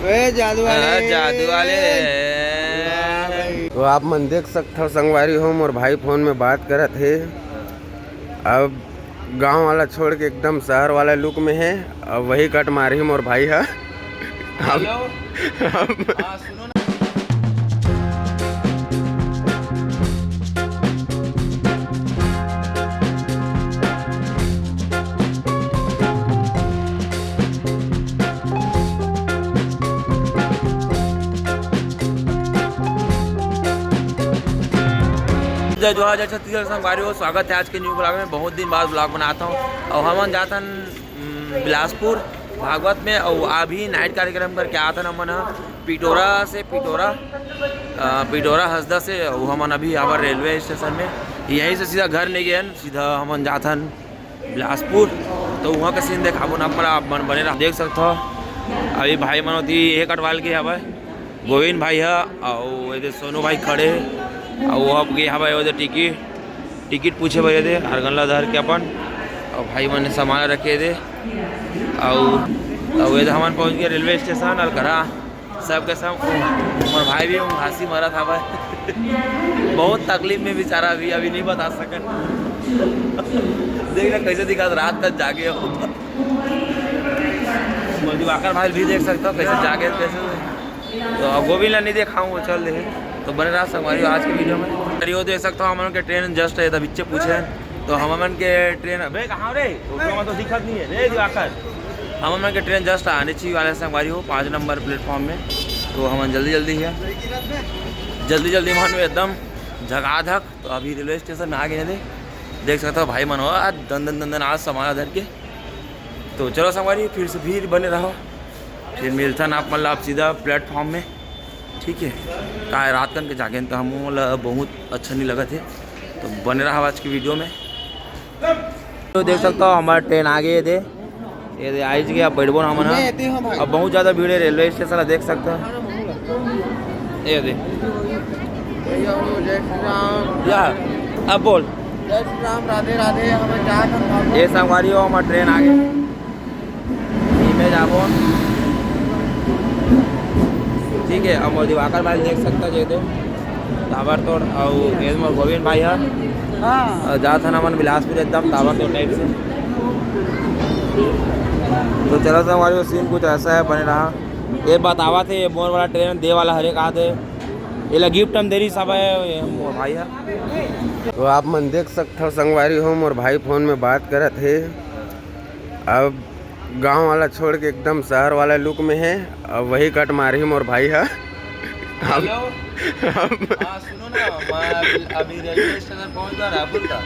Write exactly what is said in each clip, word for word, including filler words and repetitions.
ए, जादू वाले। हाँ, जादू वाले। वाह भाई। तो आप मन देख सकथव संगवारी हो, मोर भाई फोन में बात करत हे। अब गांव वाला छोड़ के एकदम शहर वाला लुक में हे। अब वही कट मारही मोर भाई ह। अब, हेलो। अब हाँ, सुनो ना। जय जोहार, जय छत्तीसगढ़ संगवारी हो, स्वागत है आज के न्यू ब्लॉग में। बहुत दिन बाद ब्लॉग बनाता हूँ और हमन जाथन, हम्म, बिलासपुर भागवत में। और अभी नाइट कार्यक्रम करके आथन हमन ह पिटोरा से, पिटोरा, अ, पिटोरा हसदा से। और हमन अभी आवर रेलवे स्टेशन में, यहीं से सीधा घर नहीं गए, सीधा हमन जाथन बिलासपुर। तो वहाँ का सीन देखाबो ना, पर आप मन बने रह, देख सकते हो। अभी भाई मन होती ये कटवाल के हवय, गोविंद भाई ह, अउ एदे सोनू भाई खड़े हे, अउ वो अब गे हवय ओदे टिकट, टिकट पूछे बर एदे हरगन ला धर के अपन, अउ भाई मन सामान रखे दे, अउ, अउ एदे हमन पहुँच गए रेलवे स्टेशन अउ घरा। सबके सब मोर भाई भी हंसी मरत हवय। बहुत तकलीफ में बेचारा अभी, अभी नहीं बता सकन। देख ना कैसे दिखा, रात तक जागे हो। मोर दिवाकर भाई भी देख सकते हो कैसे जागे, कैसे। तो अब गोविंद ला नहीं देखाऊँ, वो चल दे। तो बने रहा संगवारी आज के वीडियो में। अरे वो देख सकते हो, हम लोग के ट्रेन जस्ट है, तब इच्छे पूछे हैं। तो हम मन के ट्रेन, अबे कहाँ रे? ऊपर में तो दिखत नहीं है रे दिवाकर। हम मन के ट्रेन जस्ट आने चाहिए वाले संगवारी हो, पाँच नंबर प्लेटफॉर्म में। तो हम जल्दी जल्दी है, जल्दी जल्दी मन में एकदम झकाझक। तो अभी रेलवे स्टेशन में आ गए हैं, देख सकते हो भाई मन हो, आज दन दन दन दन आज सामान धर के। तो चलो संगवारी, फिर से भीड़ बने रहो, फिर मिलथन आप मन ला आप सीधा प्लेटफॉर्म में, ठीक है। काय रात कन के जागे तो हम ला बहुत अच्छा नहीं लगत है, तो बने रहा आज की वीडियो में। तो देख सकते हो हमारा ट्रेन आ गए दे, ये दे आइज गया बैठबो ना हमन ह। नहीं, एती हो भाई। अब बहुत ज्यादा भीड़ है रेलवे स्टेशन, देख सकते हो। ये दे। भैया हो, जय श्री राम। या, अब बोल। जय श्री राम, राधे राधे, हमें क्या था? ये संगवारी हो, हमारा ट्रेन आ गए। इमे जाबो। ठीक है, अब मोर दिवाकर भाई देख सकता जे दे ताबड़तोड़, अउ ये मोर गोविंद भाई ह। हाँ। अउ जात हन हमन बिलासपुर एकदम ताबड़तोड़ टाइप से। तो चलो संगवारी हो, सीन कुछ ऐसा है, बने रहा। ये बतावा थे, ये मोर वाला ट्रेन दे वाला हरे कहा थे, ये ला गिफ्ट हम दे रही सब है, ये मोर भाई है। तो आप मन देख सकते हो संगवारी हो, मोर भाई फोन में बात करत हे। अब गांव वाला छोड़ के एकदम शहर वाला लुक में है। अब वही कट मारही मोर भाई ह। अब, हेलो। अब हाँ, सुनो ना, मैं अभी, अभी रेलवे स्टेशन पहुंच गया रायपुर का।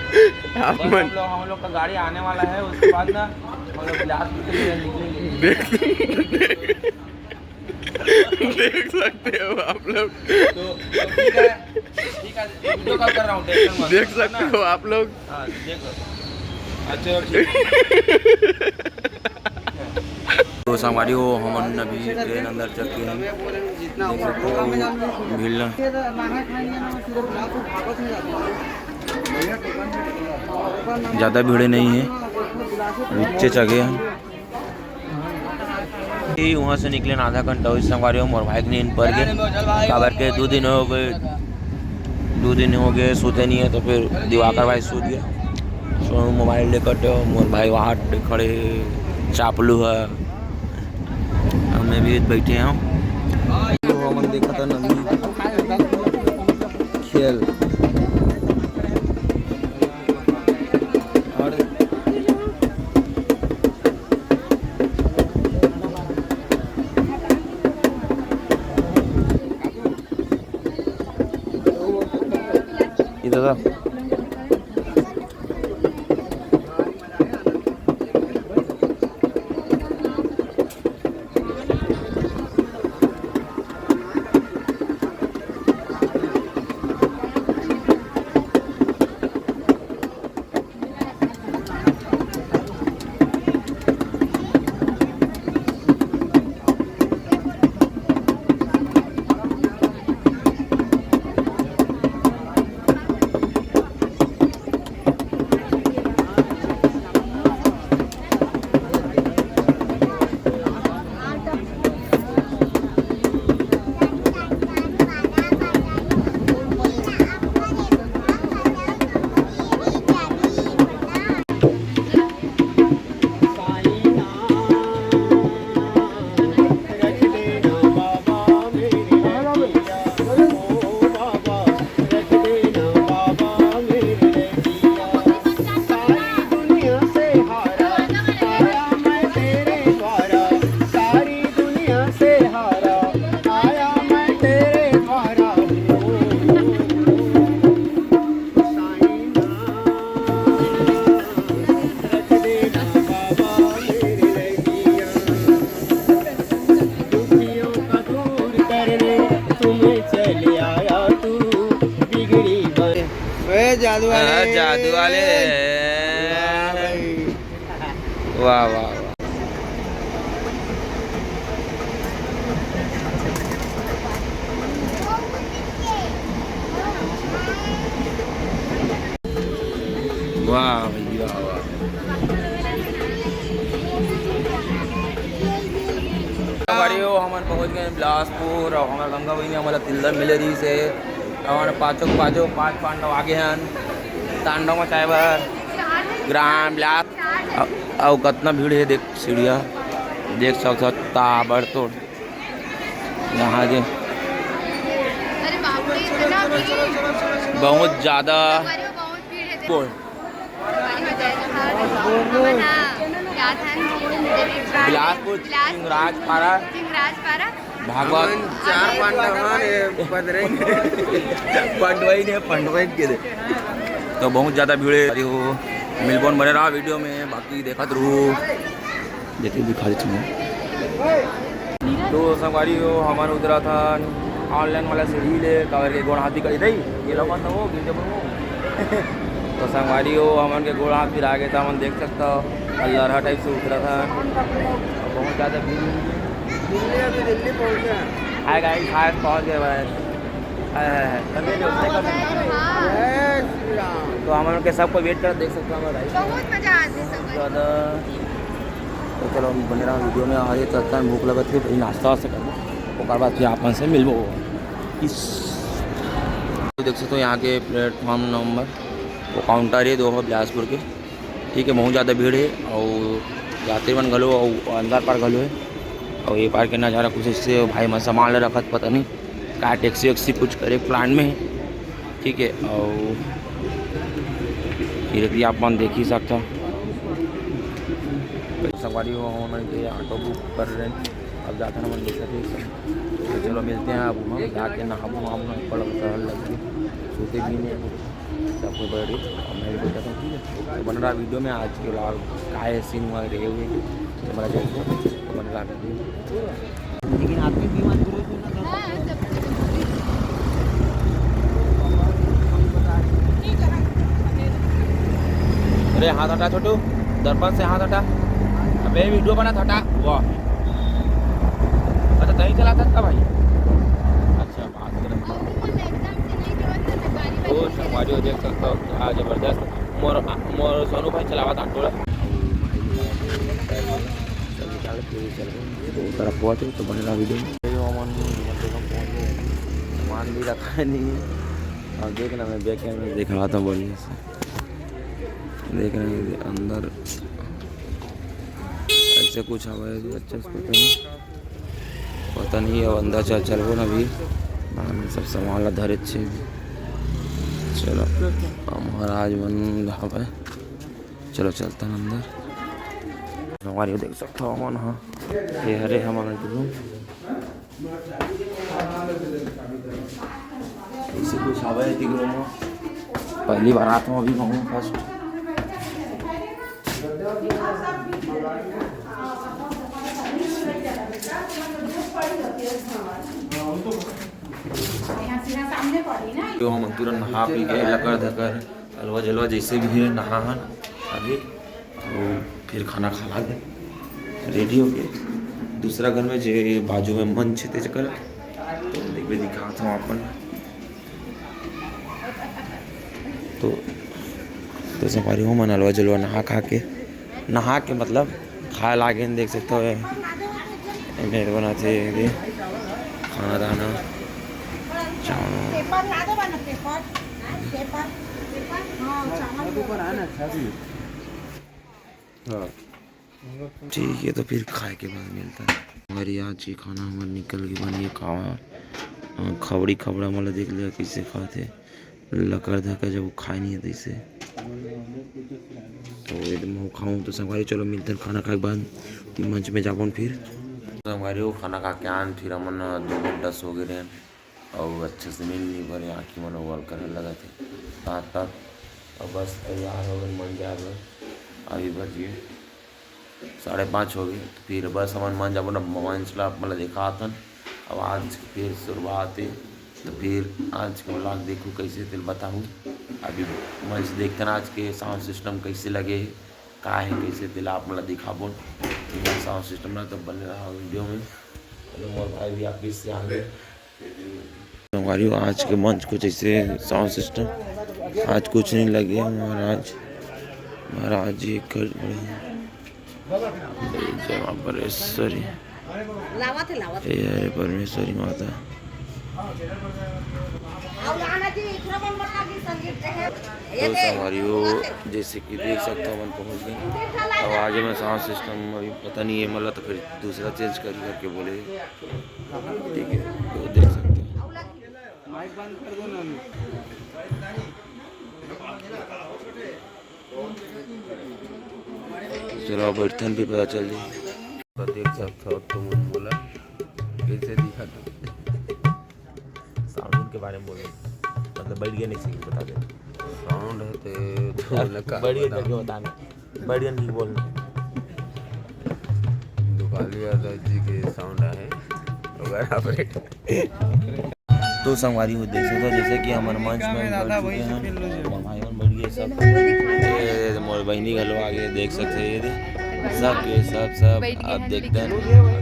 आप बस मन हम लोग, हम लोग का गाड़ी आने वाला है, उसके बाद ना हम लोग बिलासपुर के लिए निकलेंगे। देख, देख सकते हो आप लोग। तो, तो ठीक है, ठीक है, वीडियो कॉल कर रहा हूँ, टेंशन मत लो, देख सकते हो आप लोग। हाँ, देखो। अच्छा, ठीक। तो संगवारी हो, हमन अभी ट्रेन अंदर चढ़ के हम देख सकते हो, भीड़ ल-, ज़्यादा भीड़ नहीं है, नीचे चढ़ गए हम। कि वहाँ से निकले ना आधा घंटा होइस संगवारी हो, मोर भाई के नींद पर गे, काबर के दू दिन हो गए, दू दिन हो गए सुते नहीं है, तो फिर दिवाकर भाई सूत गया। सो मोबाइल लेकर तो मोर भाई वहाँ खड़े हे, चापलू है, हम भी बैठे हैं। तो हमन देखा था नंदी खेल। और इधर था। जादू वाले। हाँ, जादू वाले। वाह भाई। वाह, वाह, वाह। वाह भैया, वाह। संगवारी हो, हमन पहुंच गए बिलासपुर अउ हमर गंगा बहिनी हमन ला तिल्दा मिले रहिस हे। अउ हमन पांचों के पांचों पांच पांडव आगे हन तांडव मचाए बर ग्राम बिलास। अउ, अउ कतना भीड़ हे, देख सीढ़िया, देख सकथव ताबड़तोड़। यहाँ के अरे बाप रे, इतना भीड़। बहुत ज्यादा। अरे बहुत भीड़ है। बोल। बिलासपुर, चिंगराजपारा। चिंगराजपारा। भागवत। हमन चार पांडव हन, ये पदरे। पंडवाई ने, पंडवाई के दे। तो बहुत ज्यादा भीड़ है। अरे वो मिलबोन बने रहा वीडियो में, बाकी देखत रहू। देखिए, दिखा देती हूँ। तो संगवारी हो, हमन उतरत हन online वाला सीढ़ी ले, काबर के गोड़ हाथ दिखाई दई, ये लो मत हो, गिर जबरू। तो संगवारी हो, हमन के गोड़ हाथ पिरा गे, त हमन देख सकता हो, लरहा type से उतरत हन। बहुत ज्यादा भीड़। दिल्ली, अभी दिल्ली पहुंचे हैं। हाय guys, हाय, पहुंच गए भाई। हाय, हाय, हाय। कर दे, कर दे, कर दे। जय श्री राम। तो हमन के सबको wait करत देख सकता हो, guys। बहुत मजा आते सब। ज्यादा तो चलो, बने रहा वीडियो में। आज ये चलता है, भूख लगत है, भाई नाश्ता वास्ता करबो, ओकर बाद फिर आपन से मिलबो। इस तो देख सकते हो यहाँ के platform number, वो counter है दो बिलासपुर के, ठीक है, बहुत ज़्यादा भीड़ है। और यात्री मन घलो और अंदर पार घलो है। और ये पार के नज़ारा कुछ इससे भाई मन सामान ले रखत, पता नहीं का टैक्सी वैक्सी कुछ करे प्लान में है। ठीक है, और फिर भी आप मन देख ही सकता। संगवारी हो, हमन के ऑटो बुक कर रहे हैं, अब जाता ना मन देख सकते। तो चलो मिलते हैं, अब हम जाके नहाबो, हम ऊपर शहर लग गए, सोते भी नहीं, सब कोई बैठ गए, और मैं भी बैठा था, ठीक है। तो बन रहा वीडियो में आज के vlog, काय सीन हुआ, रहे हुए, तो बड़ा जल्दी तो बन रहा वीडियो। लेकिन आदमी भी मजबूर हो, अरे हाथ हटा छोटू, दर्पण से हाथ हटा। अबे वीडियो बना हटा। वाह, अच्छा तहीं चला था भाई। अच्छा बात कर। ओ संगवारी हो, देख सकता हो क्या जबरदस्त। मोर मोर सोनू भाई चलावा था टोला। तो तरफ हुआ थे तो बने रहा वीडियो में। ये हमन मतलब हम पहुंच गए, सामान भी रखा है नहीं है। और देखना मैं बैक कैमरे दिखा था बढ़िया से। देख रहे हैं अंदर ऐसे कुछ हवा है, अच्छा से पता नहीं, पता नहीं है। अंदर चल चलबो ना अभी, हमन सब सामान ला धरे छे। चलो, अब महाराज मन ढाबा है। चलो चलता हन अंदर। संगवारी हो देख सकता हो हमन हा, ये हरे हमन के रूम। ऐसे कुछ आवे है रूम में, पहली बार आता हूँ अभी, कहूँ फर्स्ट। जो हम तुरंत नहा पी के लकर धकर अलवा जलवा जैसे भी है, नहा हन अभी, और फिर खाना खा लागे, रेडी होके दूसरा घर में, जे बाजू में मंच है तेज कर, तो देखबे, दिखात हूँ अपन। तो तो संगवारी हो, मन अलवा जलवा नहा खा के, नहा के मतलब खाए लागे, देख सकते हो, ये मेर बनाते, ये खाना दाना, चावल। पेपर ला दो बना, पेपर। पेपर, पेपर, हाँ, चावल। हाँ। ठीक है, तो फिर खाए के बाद मिलता है। हमारी आज के खाना हमारे निकल के बन गया खावा। अ, खबड़ी खबड़ा वाला देख लिया कैसे खाते। लकर धकर जब वो खाए नहीं है तैसे। तो एकदम वो खाऊं तो संगवारी, चलो मिलते हैं खाना खाए के बाद। मंच में जाबो फिर। संगवारी हो, खाना खा के आन, फिर हमन दो घंटा सो गए रहन। अउ अच्छा से नींद नहीं भरे, आँखी मन उबल करे लगत हे, तात तात। अउ बस तैयार हो गए मन जाए बर। अभी बज गए साढ़े पाँच हो गए, तो फिर बस हमन मन जाबो ना, मंच ला आप मन ला दिखात हन। अब आज के फिर शुरुआत हे, तो फिर आज के vlog देखू कैसे, तेल बताहू। अभी मंच देखथन आज के साउंड सिस्टम कैसे लगे, का है, कैसे, तेला आप मन ला दिखाबो। साउंड सिस्टम ना तो बने रहा वीडियो में। चलो, मोर भाई भी आप बीच से आ गए। संगवारी हो, आज के मंच कुछ ऐसे साउंड सिस्टम, आज कुछ नहीं लगे महाराज। महाराज जी एक जय माँ परमेश्वरी। लावत है, लावत है। हे हरे परमेश्वरी माता। तो संगवारी हो, जैसे कि देख सकते हो, अपन पहुंच गए। अब आज मैं साउंड सिस्टम अभी पता नहीं है, मतलब, तो फिर दूसरा चेंज करी करके बोले। ठीक है, तो देख सकते हो। माइक बंद कर दो ना। चलो, अब बैठन भी पता चल जाए। तो देख सकते हो तुम मोला कैसे दिखा था। साउंड के बारे में बोलो, मतलब, बैठ गया नहीं सही, बता दे। साउंड है तो, तो लगा बैठ गया करके बताना, बैठ गया नहीं बोलना। दुपाली यादव जी के साउंड है वगैरह। तो संगवारी हो, देख सकते हो, जैसे कि हमर मंच में बैठ चुके हैं, मोर भाई मन बैठ गए सब। ये मोर बहिनी घलो आ गए, देख सकते हो, ये दे, सब के सब, सब आप देखते हैं।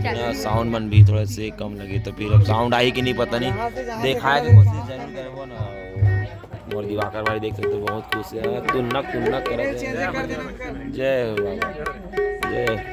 यहाँ साउंड मन भी थोड़ा से कम लगे, तो फिर अब साउंड आई कि नहीं पता नहीं, दिखाए के कोशिश जरूर करबो ना। मोर दिवाकर भाई देख सकते हो, बहुत खुश है, तुन्नक तुन्नक करत है। जय हो बाबा, जय।